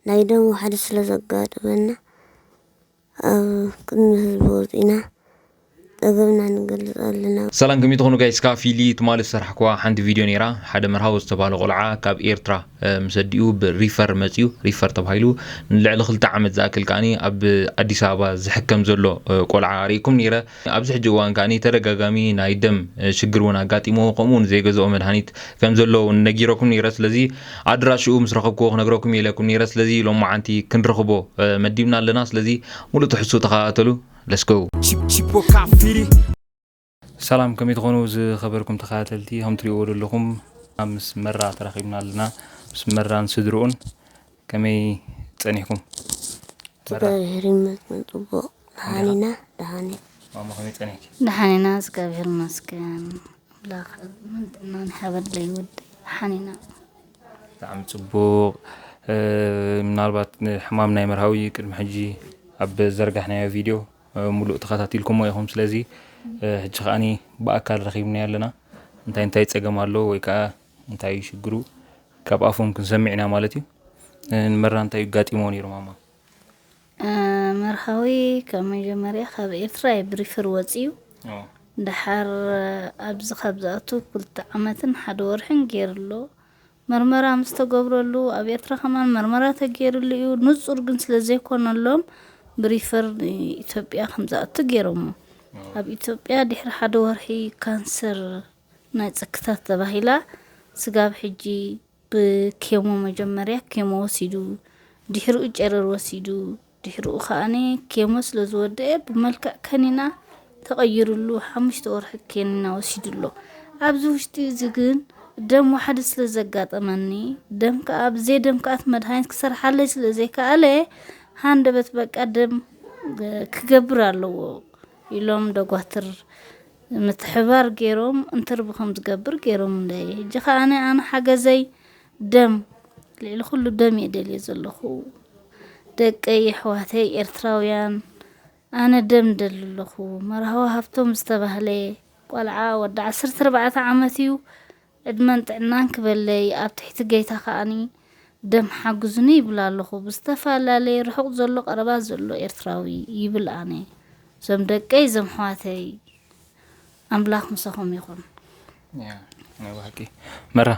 ናይ ደም ዋሕዲ ስለ ዘጋጠመና ኣብ ቅድሚ ህዝቢ ወጺና ጸገምና ንገልጽ ኣለና። ሰላም፣ ከመይ ትኾኑ ጋይስ? ካብ ፊሊ ትማሊ ዝሰራሕኩዋ ሓንቲ ቪድዮ ነይራ። ሓደ መርሃዊ ዝተባህለ ቆልዓ ካብ ኤርትራ፣ እ፣ ምስ ኣዲኡ ብሪፈር መጺኡ፣ ሪፈር ተባሂሉ ንልዕሊ ክልተ ዓመት ዝኣክል ከኣኒ ኣብ ኣዲስ ኣበባ ዝሕከም ዘሎ፣ እ፣ ቆልዓ ኣርኢኩም ነይረ። ኣብዚ ሕጂ እዋን ከኣኒ ተደጋጋሚ ናይ ደም፣ እ፣ ሽግር እውን ኣጋጢሞ፣ ከምኡ እውን ዘይገዝኦ መድሃኒት ከም ዘሎ እውን ነጊረኩም ነይረ። ስለዚ ኣድራሽኡ ምስ ረኸብኩዎ ክነግረኩም ኢለኩም ነይረ። ስለዚ ሎማዓንቲ ክንረኽቦ፣ እ፣ መዲብና ኣለና። ስለዚ ሙሉእ ትሕዝቶ ተኸታተሉ። Let's go። Chip- Chipo Kafiri። ሰላም፣ ከመይ ትኾኑ ዝኸበርኩም ተኸታተልቲ? ከም ትሪእዎ ዘለኹም ምስ መራ ተራኺብና ኣለና። ምስ መራን ስድርኡን ከመይ ጸኒሕኩም? መራ። እግዚኣብሔር ይመስገን፣ ጽቡቕ። ደሓን ኢና፣ ደሓን ኢና። ማማ፣ ከመይ ጸኒሕኪ? ደሓን ኢና፣ እግዚኣብሔር ይመስገን። ኣምላኽ ዕድመን ጥዕናን ይሃበለይ ወደይ፣ ደሓን ኢና። ብጣዕሚ ጽቡቕ። እ፣ ምናልባት ንሕማም ናይ መርሃዊ ቅድሚ ሕጂ ኣብ ዘርጋሕናዮ ቪድዮ፣ እ፣ ሙሉእ ተኸታቲልኩሞ ኢኹም። ስለዚ፣ እ፣ ሕጂ ከኣኒ ብኣካል ረኺብናዮ ኣለና። እንታይ እንታይ ጸገም ኣሎ ወይ ከኣ እንታይ እዩ ሽግሩ ካብ ኣፎም ክንሰምዕ ኢና ማለት እዩ። እ፣ ንመራ እንታይ እዩ ጋጢሞ ነይሩ ማማ? እ፣ መርሃዊ ካብ መጀመርያ ካብ ኤርትራ እዩ ብሪፈር ወጺኡ። ኦ። ደሓር ኣብዚ ካብ ዝኣቱ ክልተ ዓመትን ሓደ ወርሕን ገይሩ ኣሎ። መርመራ ምስ ተገብረሉ ኣብ ኤርትራ ከማን መርመራ ተገይሩሉ እዩ። ንጹር ግን ስለ ዘይኮነሎም ብሪፈር ንኢትዮጵያ ከም ዝኣቱ ገይሮሞ። ኦ። ኣብ ኢትዮጵያ ድሕሪ ሓደ ወርሒ ካንሰር ናይ ጽክታት ተባሂላ ስጋብ ሕጂ ብኬሞ መጀመርያ ኬሞ ወሲዱ፣ ድሕሪኡ ጨረር ወሲዱ፣ ድሕሪኡ ከኣኒ ኬሞ ስለ ዝወደአ ብመልክዕ ከኒና ተቐይሩሉ ሓሙሽተ ወርሒ ከኒና ወሲዱ ኣሎ። ኣብዚ ውሽጢ እዚ ግን ደም ዋሕዲ ስለ ዘጋጠመኒ፣ ደም ከኣ ብዘይ ደም ከኣ እቲ መድሃኒት ክሰርሓለይ ስለ ዘይከኣለ፣ ሃንደበት በቃ ደም፣ እ፣ ክገብር ኣለዎ ኢሎም ደጓትር ምትሕባር ገይሮም እንትርቢ ከም ዝገብር ገይሮም እንደ። ሕጂ ከኣ ኣነ፣ ኣነ ሓገዘይ ደም፣ ልዕሊ ኩሉ ደም እየ ደልየ ዘለኹ። ደቀይ፣ ኣሕዋተይ ኤርትራውያን፣ ኣነ ደም ደሊ ኣለኹ። መርሃዊ ሃብቶም ዝተባህለ ቆልዓ ወዲ ዓሰርተ ኣርባዕተ ዓመት እዩ። ዕድመን ጥዕናን ክበለይ፣ ኣብ ትሕቲ ጌታ ከኣኒ ደም ሓግዙኒ ይብል ኣለኹ። ብዝተፈላለየ ርሑቕ ዘሎ ቀረባ ዘሎ ኤርትራዊ ይብል ኣነ። እዞም ደቀይ፣ እዞም ኣሕዋተይ፣ ኣምላኽ ምሳኹም ይኹን። ያ፣ ናይ ብሓቂ። መራ፣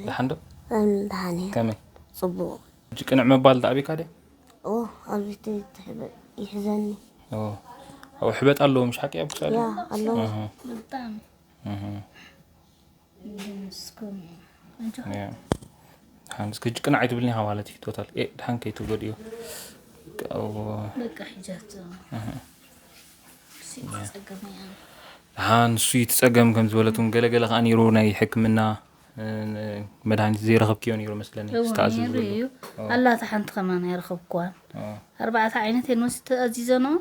ደሓን ዶ? እም፣ ደሓን እየ። ከመይ? ጽቡቕ። ሕጂ ቅንዕ ምባል ተኣቢካ ድያ? ኦ፣ ኣብዚ ተ-፣ ትሕበ-፣ ይሕዘኒ። ኦ፣ ኣብኡ ሕበጥ ኣለዎ፣ ምሽ ሓቂ ኣብ ክሳዱ? ያ፣ ኣለዎ። ኣሃ። ብጣዕሚ። ኣሃ። ግን እስከ፣ ኣጆኻ። ያ። ደሓን፣ እስከ ሕጂ ቅንዕ ኣይትብልኒ ኢኻ ማለት እዩ፣ ቶታል። ኤ፣ ደሓን ከይትብሎ ድዩ? በቃ፣ ኦ። በቃ፣ ሒጃቶ። ኣሃ። እሱ ያ። ጸገም እያ። ደሓን፣ እሱ እዩ እቲ ጸገም ከም ዝበለትም፣ ገለ ገለ ከኣ ነይሩ ናይ ሕክምና፣ እ፣ መድሃኒት ዘይረኸብክዮ ነይሩ መስለኒ፣ እዎ፣ ዝተኣዘዘ ነይሩ ዘሎ። እዩ። ኦ። ኣላ እታ ሓንቲ ከማን ኣይረኸብኩዋን። ኦ። ኣርባዕተ ዓይነት እየን ወሲድ ተኣዚዘንኦ።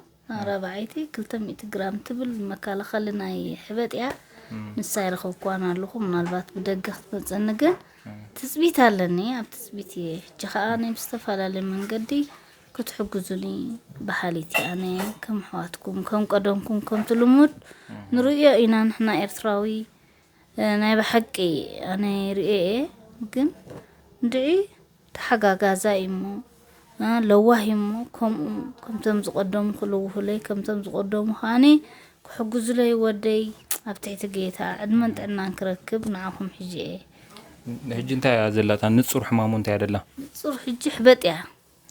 ራብዓይቲ ክልተ ሚእቲ ግራም ትብል መከላኸሊ ናይ ሕበጥ እያ። እም። ንሳ ኣይረኸብኩዋን ኣለኹ። ምናልባት ብደገ ክትመጸኒ ግን እም። ትጽቢት ኣለኒ። ኣብ ትጽቢት እየ። ሕጂ ኸኣ ናይ ብዝተፈላለየ መንገዲ ክትሕግዙኒ በሃሊት እየ። ኣነ ከም ኣሕዋትኩም፣ ከም ቀደምኩም፣ ከምቲ ልሙድ እም። ንርእዮ ኢና ንሕና ኤርትራዊ። እ፣ ናይ ብሓቂ ኣነ ርእየ እየ፣ ግን እንድዒ ተሓጋጋዛይ እሞ፣ እ፣ ለዋህ እሞ፣ ከምኡ፣ ከምቶም ዝቐደሙ ክልውሁለይ፣ ከምቶም ዝቐደሙ ከኣኒ ክሕግዙለይ ወደይ ኣብ ትሕቲ ጌታ ዕድመን ጥዕናን ክረክብ ንዓኹም ሒጀ እየ። ሕጂ እንታይ እያ ዘላታ? ንጹር ሕማሙ እንታይ እያ ደላ? ንጹር ሕጂ ሕበጥ እያ።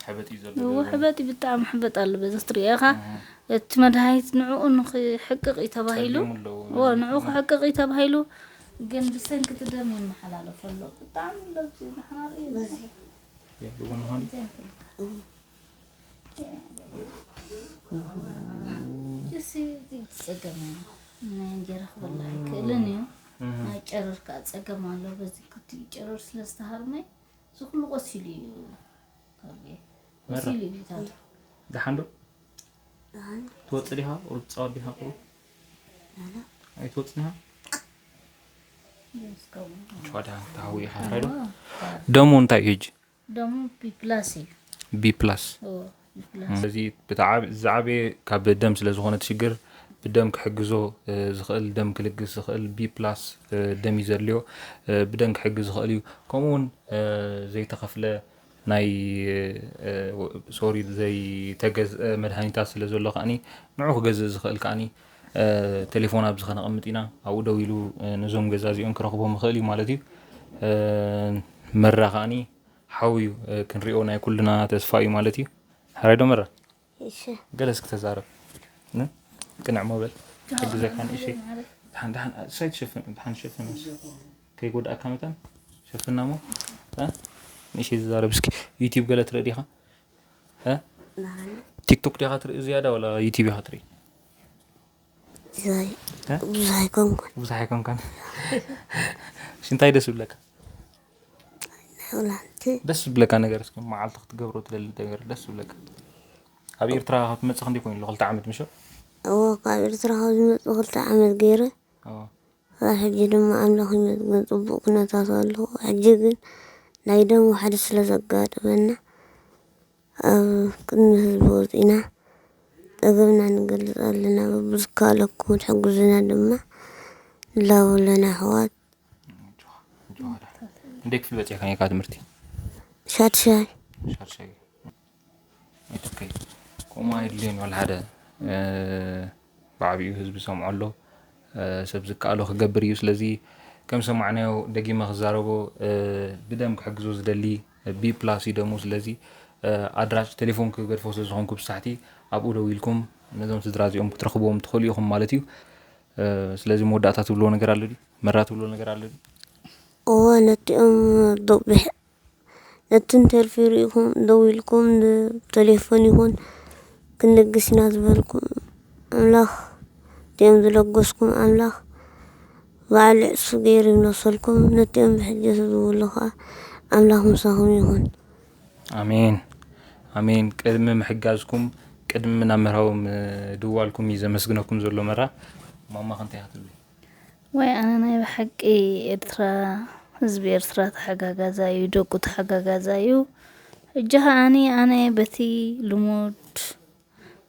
ሕበጥ እዩ ዘሎ እዎ፣ ገለ። ሕበጥ እዩ፣ ብጣዕሚ ሕበጥ ኣሎ። በዚ ክትሪኦ ኢኻ፣ እህ። እቲ መድሃኒት ንዕኡ ንኽሕቅቕ እዩ ተባሂሉ። ጸጊሙ ኣለዎ። እዎ፣ ንዕኡ ክሕቅቕ እዩ ተባሂሉ፣ ግን ብሰንኪ እቲ ደም ይመሓላለፍ ኣሎ። ብጣዕሚ ኣሎ፣ እዚ ንሕና ርእዩ። በዚ። ያ፣ ብጎኒ ኾን። እዚ፣ እዚ ጸገም እዩ። ናይ እንጀራ ክበልዕ ኣይክእልን እዩ። እህ። ናይ ጨረር ከኣ ጸገም ኣሎ። በዚ ክልቲኡ ጨረር ስለ ዝተሃርመ፣ እዚ ኩሉ ቆሲሉ እዩ። መራ። ሲሊ ቢታቶ። ደሓን ዶ? ደሓን። ትወጽእ ዲኻ? ቁሩብ ትጻወት ዲኻ? ቁሩብ? ኣና። ኣይትወጽእ ዲኻ? የስከው። ሸዋ ደሓን፣ ተሃዊ ኢኻ፣ ዶ? ኣዎ። ደሙ እንታይ እዩ ሕጂ? ደሙ ቢ ፕላስ እዩ። ቢ ፕላስ። ኦ፣ ቢ ፕላስ። ስለዚ ብቲ ዓብ-፣ ዝዓበየ ካብ ደም ስለ ዝኾነ እቲ ሽግር፣ ብደም ክሕግዞ ዝኽእል፣ ደም ክልግስ ዝኽእል፣ ቢ ፕላስ ደም እዩ ዘድልዮ። ብደም ክሕግዝ ዝኽእል እዩ። ከምኡ እውን ዘይተኸፍለ ናይ ሶሪ ዘይተገዝአ መድሃኒታት ስለ ዘሎ ከዓኒ ንዑ ክገዝእ ዝኽእል ከዓኒ ቴሌፎን ኣብዚ ከነቐምጥ ኢና። ኣብኡ ደው ኢሉ ነዞም ገዛ እዚኦም ክረኽቦም ይኽእል እዩ ማለት እዩ። መራ ከዓኒ ሓው እዩ፣ ክንሪኦ ናይ ኩልና ተስፋ እዩ ማለት እዩ። ሕራይ ዶ መራ? እሺ። ገለ እስኪ ተዛረብ። ን-፣ ቅንዕ ሞ በል። ሕግዘካ ንእሽተይ። ደሓን፣ ደሓን፣ እሳይ ትሸፍን፣ ደሓን ትሸፍን። ከይጎድኣካ መጠን ሸፍና ሞ። እ? ንእሽተይ ተዛረብ እስኪ። ዩቲዩብ ገለ ትርኢ ዲኻ? እ? ቲክቶክ ዲኻ ትርኢ ዝያዳ ወላ ዩቲዩብ ኢኻ ትርኢ? ብዙሕ እ? ብዙሕ ኣይኮንኩን። ብዙሕ ኣይኮንካን። እሺ፣ እንታይ ደስ ይብለካ? ናይ ውላንቲ ደስ ዝብለካ ነገር እስኪ፣ መዓልቲ ክትገብሮ ትደሊ ነገር ደስ ዝብለካ። ኣብ ኤርትራ ክትመጽእ ክንደይ ኮይኑ ኣሎ? ክልተ ዓመት ምሽ? እዎ፣ ካብ ኤርትራ ካብ ዝመጽእ ክልተ ዓመት ገይረ። እዎ። ካብ ሕጂ ድማ ኣምላኽ ይመስገን ጽቡቕ ኩነታት ኣለኹ። ሕጂ ግን ናይ ደም ዋሕዲ ስለ ዘጋጠመና ኣብ ቅድሚ ህዝቢ ወጺና ጸገምና ንገልጽ ኣለና። በብዝከኣለኩም ክትሕግዙና ድማ ንላቦ ኣለና ኣሕዋት። እንዴ ክፍል በጺሕካ ነይርካ ትምህርቲ? ሻድሻይ። ሻድሻይ። ኦኬ። ከምኡ ኣይድልዮን ዋላ ሓደ፣ እ፣ ብዓቢኡ ህዝቢ ሰምዖ ኣሎ። እ፣ ሰብ ዝከኣሎ ክገብር እዩ። ስለዚ ከም ሰማዕናዮ ደጊመ ክዛረቦ፣ እ፣ ብደም ክሕግዞ ዝደሊ ቢ ፕላስ እዩ ደሙ። ስለዚ፣ እ፣ ኣድራሽ ቴሌፎን ክገድፎ ስለ ዝኾንኩ ብሳሕቲ ኣብኡ ደው ኢልኩም ነዞም ስድራ እዚኦም ክትረኽብዎም ትኽእሉ ኢኹም ማለት እዩ። እ፣ ስለዚ መወዳእታ ትብልዎ ነገር ኣሎ ድዩ? መራ ትብልዎ ነገር ኣሎ ድዩ? እወ፣ ነቲኦም ዶብሕ ነቲ እንተርፊሩ ኢኹም ደው ኢልኩም ብቴሌፎን ይኹን ክንልግስ ኢና ዝበልኩም፣ ኣምላኽ፣ እቲኦም ዝለገስኩም ኣምላኽ ባዕሉ ዕሱ ገይሩ ይምለሰልኩም። ነቲኦም ብሕጂ ዝብሉ ኸኣ ኣምላኽ ምሳኹም ይኹን። ኣሜን፣ ኣሜን። ቅድሚ ምሕጋዝኩም፣ ቅድሚ ናብ መርሃዊ ምድዋልኩም እዩ ዘመስግነኩም ዘሎ መራ። ማማ፣ ክንታይ ኢኻ ትብሊ? ወይ ኣነ ናይ ብሓቂ ኤርትራ፣ ህዝቢ ኤርትራ ተሓጋጋዛይ እዩ፣ ደቁ ተሓጋጋዛይ እዩ። ሕጂ ከኣኒ ኣነ በቲ ልሙድ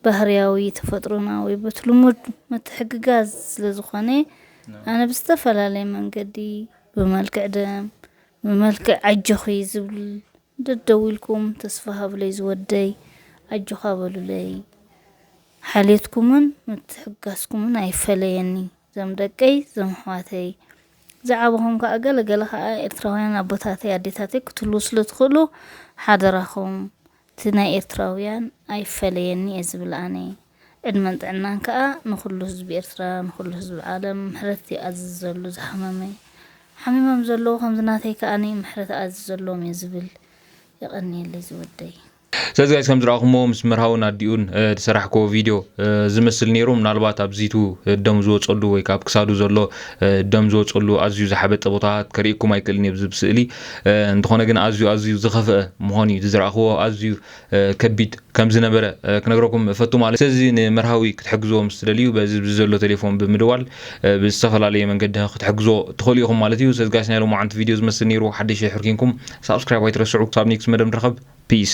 ባህርያዊ ተፈጥሮና ወይ በቲ ልሙድ ምትሕግጋዝ ስለ ዝኾነ፣ ኣነ ብዝተፈላለየ መንገዲ፣ ብመልክዕ ደም፣ ብመልክዕ ኣጆኺ ዝብል፣ ደደው ኢልኩም ተስፋ ሃብለይ ዝወደይ፣ ኣጆኻ በሉለይ። ሓልዮትኩምን ምትሕግጋዝኩምን ኣይፈለየኒ። እዞም ደቀይ፣ እዞም ኣሕዋተይ፣ ዝዓበኹም ከኣ ገለ ገለ ከኣ ኤርትራውያን ኣቦታተይ ኣዴታተይ ክትህልዉ ስለ ትኽእሉ፣ ሓደራኹም፣ እቲ ናይ ኤርትራውያን ኣይፈለየኒ እየ ዝብል ኣነ። ዕድመን ጥዕናን ከኣ ንኹሉ ህዝቢ ኤርትራ፣ ንኹሉ ህዝቢ ዓለም ምሕረት ይኣዝዘሉ። ዝሓመመ፣ ሓሚሞም ዘለዉ ከምዚ ናተይ ከኣኒ ምሕረት ኣዝዘሎም እየ ዝብል። የቐንየለይ ዝወደይ። ስለዚ ጋይስ፣ ከም ዝረኣኹሞ ምስ መርሃውን ኣዲኡን፣ እ፣ ዝሰራሕክዎ ቪድዮ፣ እ፣ ዝመስል ነይሩ። ምናልባት ኣብዚቱ፣ እ፣ ደም ዝወጸሉ ወይ ካብ ክሳዱ ዘሎ፣ እ፣ ደም ዝወጸሉ ኣዝዩ ዝሓበጠ ቦታታት ከርእየኩም ኣይክእልን እየ ኣብዚ ስእሊ። እ፣ እንተኾነ ግን ኣዝዩ፣ ኣዝዩ ዝኸፍአ ምዃኑ እዩ። እዚ ዝረኣኽዎ ኣዝዩ፣ እ፣ ከቢድ ከም ዝነበረ፣ እ፣ ክነግረኩም እፈቱ ማለት። ስለዚ ንመርሃዊ ክትሕግዝዎ ምስ ትደልዩ በዚ፣ ብዚ ዘሎ ቴሌፎን ብምድዋል፣ እ፣ ብዝተፈላለየ መንገዲ ክትሕግዝዎ ትኽእሉ ኢኹም ማለት እዩ። ስለዚ ጋይስ፣ ናይ ሎማዓንቲ ቪድዮ ዝመስል ነይሩ። ሓደሽ ሕርኪንኩም ሳብስክራይብ ኣይትረስዑ። ክሳብ ኔክስት መደብ ንራኸብ። ፒስ።